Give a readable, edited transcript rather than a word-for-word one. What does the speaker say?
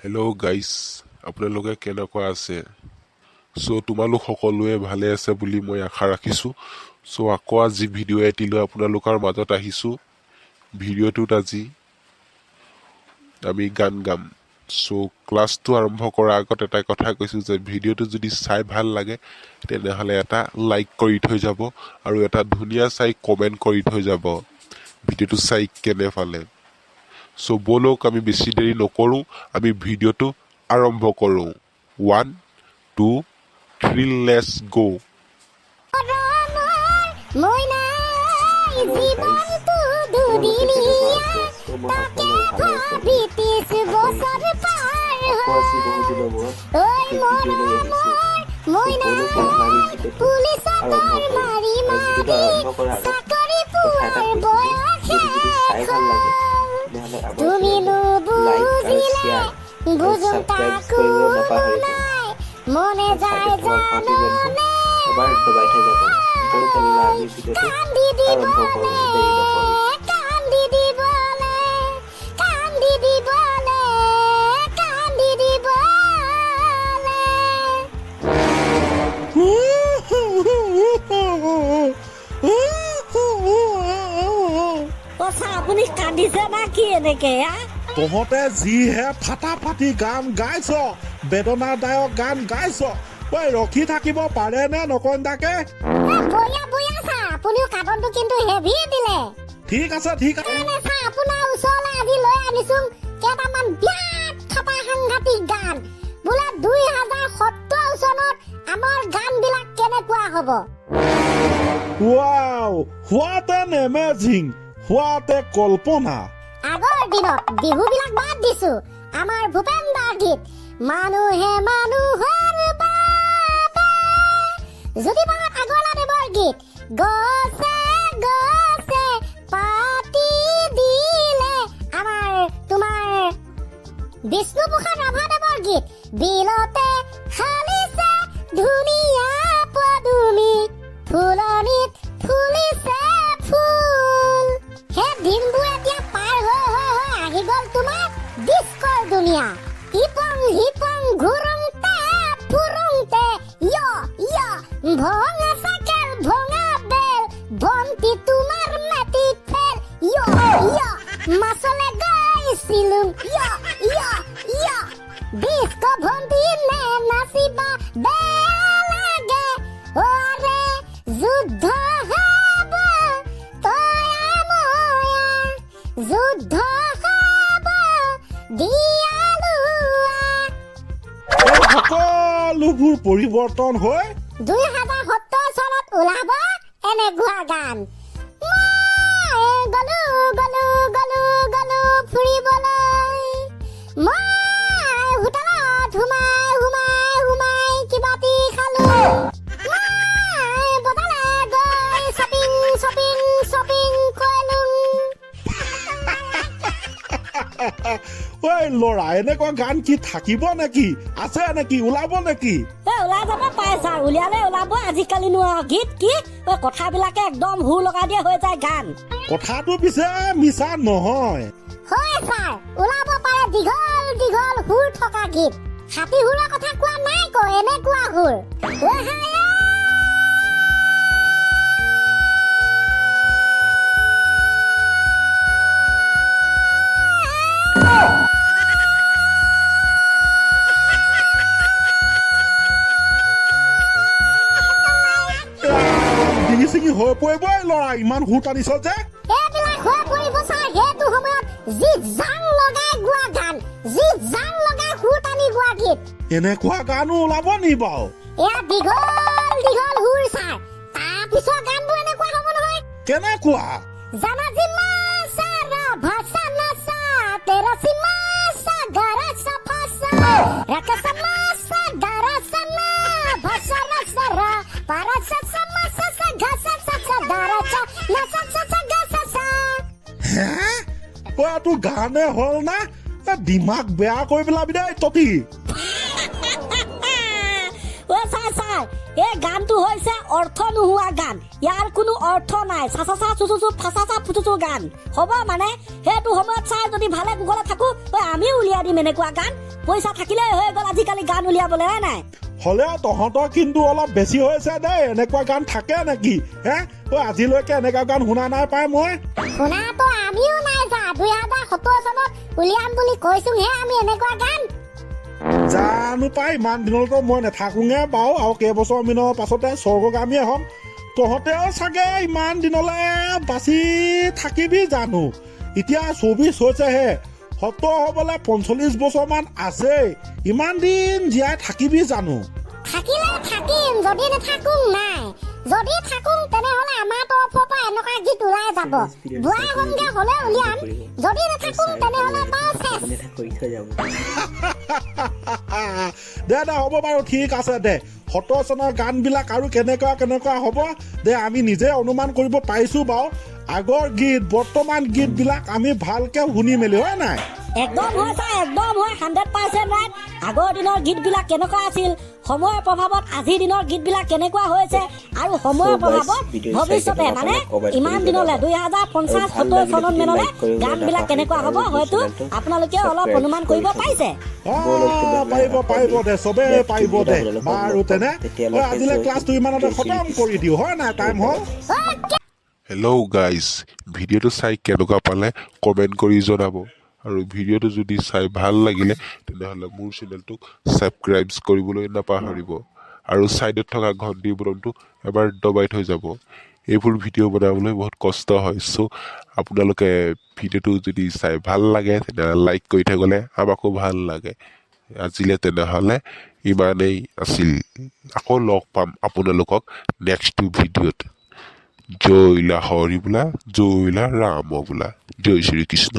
Hello' গাইছ, আপোনালোকে কেনেকুৱা আছে? চ' তোমালোক সকলোৱে ভালে আছে বুলি মই আশা ৰাখিছোঁ। চ' আকৌ আজি ভিডিঅ' এটি লৈ আপোনালোকৰ মাজত আহিছোঁ। ভিডিঅ'টোত আজি আমি গান গাম। চ' ক্লাছটো আৰম্ভ কৰাৰ আগত এটা কথা কৈছোঁ যে ভিডিঅ'টো যদি চাই ভাল লাগে, তেনেহ'লে এটা লাইক কৰি থৈ যাব আৰু এটা ধুনীয়া চাই কমেণ্ট কৰি থৈ যাব ভিডিঅ'টো চাই কেনে পালে। চ' ব'লক, আমি বেছি দেৰি নকৰোঁ, আমি ভিডিঅ'টো আৰম্ভ কৰোঁ। 1, 2, 3, let's go. মইনাই জীৱনটো দুদিনীয়া, তাকে ভাবি 30 বছৰ পাৰ হ'ল। ঐ মৰমৰ মইনা, পুলিচত মাৰি মাৰি চাকৰি পোৱাৰ বয়স শেষ হ'ল। তুমি নুবুজিলে বুজোঁ তাকো নাই, মনে যায় জাননে, কান্দি দিবলে, কান্দি দিবলে, কান্দি দিবলে, কান্দি দিবলে। অ ছাৰ, আপুনি কান্দিছে না কি এনেকে হা? তহঁতে যিহে ফাটাফাটি গান গাইছ, বেদনাদায়ক গান গাইছ, ঐ, ৰখি থাকিব পাৰেনে নকন্দাকে? এ, বঢ়িয়া বঢ়িয়া ছাৰ, আপুনিও কান্দনটো কিন্তু হেভি দিলে। ঠিক আছে, ঠিক আছে। কাৰণে ছাৰ, আপোনাৰ ওচৰলৈ আজি লৈ আনিছো কেইটামান বিৰাট খপা সাংঘাতিক গান। বোলে 2070 চনত আমাৰ গানবিলাক কেনেকুৱা হ'ব। Wow, what an amazing, what a Kalpana! আগৰ দিনত বিহুবিলাক বাদ দিছো, আমাৰ ভূপেন দাৰ গীত, মানুহে মানুহৰ বাবে, জ্যোতিপ্ৰসাদ আগৰৱালাদেৱৰ গীত, গছে গছে পাতি দিলে, আমাৰ তোমাৰ বিষ্ণুপ্ৰসাদ ৰাভাদেৱৰ গীত, বিলতে হালিছে ধুনীয়া পদুমি, ফুলনিত ফুলিছে ফুল। সেই দিনবোৰ এতিয়া পাৰ হৈ হৈ হৈ আহি গ'ল তোমাৰ ডিস্কৰ দুনীয়া। ইপং হিপং ঘুৰুংতে ফুৰুংতে য় য়, ভঙা চাইকেল ভঙা বেল, ভন্টি তোমাৰ মেট্ৰিক ফেল, য় য়, মাছলে গৈছিলো, য় য় য়। ডিস্ক ভন্টি নে নাচিবা বেয়া লাগে, ওৰে যুদ্ধ হ'ব তয়া ময়া, যুদ্ধ হ'ব দিয়া লোৱা। এই সকলোবোৰ পৰিৱৰ্তন হৈ 2070 চনত ওলাব এনেকুৱা গান, মই গলো গলো গলো গলো ফুৰিবলৈ, মই হোটেলত সোমাই সোমাই সোমাই কিবাটি খালো, মই বজাৰলৈ গৈ শ্বপিং শ্বপিং শ্বপিং কৰিলো। ঐ ল'ৰা, এনেকুৱা গান কি থাকিব নেকি? আছে নেকি? ওলাব নেকি? এ, ওলাই যাব পাৰে ছাৰ, উলিয়ালে ওলাব। আজিকালি নো আৰু গীত কি, ঐ, কথাবিলাকে একদম সুৰ লগাই দিয়া হৈ যায় গান। কথাটো পিছে মিছা নহয়। হয় ছাৰ, ওলাব পাৰে দীঘল দীঘল সুৰ থকা গীত। হাতী সুৰৰ কথা কোৱা নাই ক, এনেকুৱা সুৰ। ঐ হাই। ডিঙি চিঙি হৈ পৰিব এই ল'ৰা, ইমান সুৰ টানিছ যে। এইবিলাক হৈ পৰিব ছাৰ, সেইটো সময়ত যি জান লগাই গোৱা গান, যি জান লগাই সুৰ টানি গোৱা গীত। এনেকুৱা গানো ওলাব নি বাৰু? এয়া দীঘল দীঘল সুৰ ছাৰ, তাৰপিছৰ গানবোৰ এনেকুৱা হ'ব নহয়। কেনেকুৱা? জানা জিমা সাৰা ভাষা নাচা তেৰা সীমা সা গাৰা সা ফাসা ৰাকা মাসা গাৰা সা না ভাষা ৰাসা ৰা পাৰা সা সা মাসা সা ঘা সা সা সা দাৰা সা না সা সা সা গা সা সা। হে, ঐ, তোৰ গানে হ'ল না? এ, দিমাগ বেয়া কৰি পেলাবি দেই ততি। অ ছাৰ, ছাৰ, এই গানটো হৈছে অৰ্থ নোহোৱা গান। ইয়াৰ কোনো অৰ্থ নাই। চা চা চা চু চু চু ফাচা চা ফুচু চু গান হ'ব। মানে সেইটো সময়ত ছাৰ, যদি ভালে কুশলে থাকো, ঐ, আমিও উলিয়াই দিম এনেকুৱা গান। পইচা থাকিলেই হৈ গ'ল আজিকালি গান উলিয়াবলৈ, হয় নাই? হ'লেও তহঁতৰ কিন্তু অলপ বেছি হৈছে দেই। এনেকুৱা গান থাকে নেকি হে? ঐ, আজিলৈকে এনেকুৱা গান শুনা নাই পাই মই। শুনাটো আমিও নাই। যা, 2017 চনত উলিয়াম বুলি কৈছোংহে আমি এনেকুৱা গান। জানো পাই, ইমান দিনলৈতো মই নাথাকোঙে বাৰু, আৰু কেইবছৰমানৰ পাছতে স্বৰ্গগামীয়ে হ'ম। তহঁতেও চাগে ইমান দিনলৈ বাচি থাকিবি জানো? এতিয়া 24 হৈছেহে, 70 হ'বলৈ 45 বছৰমান আছেই। ইমান দিন জীয়াই থাকিবি জানো? থাকিলে থাকিম, যদি নাথাকোং নাই। যদি থাকোং তেনেহ'লে আমাৰ তৰফৰ পৰা এনেকুৱা গীত ওলাই যাব, বুঢ়া হ'মগে হ'লে উলিয়াম। যদি নাথাকোং তেনেহ'লে বাৰু চেচ। কৰি থৈ যাব। দে দে, হ'ব বাৰু, ঠিক আছে দে। 70 চনৰ গানবিলাক আৰু কেনেকুৱা কেনেকুৱা হ'ব দে, আমি নিজে অনুমান কৰিব পাৰিছোঁ বাৰু। আগৰ গীত, বৰ্তমান গীতবিলাক আমি ভালকে শুনি মেলি, হয় নাই? একদম হয় ছাৰ, একদম হয়, 100% ৰাইট। আগৰ দিনৰ গীতবিলাক কেনেকুৱা আছিল, সময়ৰ প্ৰভাৱত আজিৰ দিনৰ গীতবিলাক কেনেকুৱা হৈছে আৰু সময়ৰ So guys, প্ৰভাৱত ভিডিঅ' চাই ভৱিষ্যতে কেনেকুৱা মানে পালে comment কৰি ইমান দিনলৈ জনাব। 2050 আৰু ভাল 70 লাগিলে চনত যদি মানলৈ like কৰিবলৈ গানবিলাক নাপাহৰিব কেনেকুৱা হ'ব আৰু হয়তো চেনেলটো আপোনালোকে অলপ subscribe অনুমান কৰি কৰিব থ'ব। পাৰিছে। ব'লক তেনেহ'লে পাৰিব আকৌ পাৰিব দে, চবে next পাৰিব ভিডিঅ'ত দে। আপোনালোকক বাৰু লগ পাম। তেনে তেতিয়ালৈকে আজিলৈ জয় ক্লাছটো ইমানতে জয় খতম শ্ৰীকৃষ্ণ। কৰি দিওঁ, হয় নাই? টাইম হ'ল। হেল্ল' গাইজ, ভিডিঅ'টো চাই কেনেকুৱা পালে কমেণ্ট কৰি জনাব আৰু ভিডিঅ'টো যদি চাই ভাল লাগিলে তেনেহ'লে মোৰ চেনেলটোক ছাবস্ক্ৰাইব কৰিবলৈ নাপাহৰিব আৰু ছাইডত থকা ঘণ্টি বুটনটো এবাৰ দবাই থৈ যাব। এইবোৰ ভিডিঅ' বনাবলৈ বহুত কষ্ট হয়। চ' আপোনালোকে ভিডিঅ'টো যদি চাই ভাল লাগে তেনেহ'লে লাইক কৰি থৈ গ'লে আমাকো ভাল লাগে। আজিলৈ তেনেহ'লে ইমানেই আছিল। আকৌ লগ পাম আপোনালোকক নেক্সট ভিডিঅ'ত। জয় লা হৰি বোলা, জয় লা ৰাম বোলা, জয় শ্ৰীকৃষ্ণ।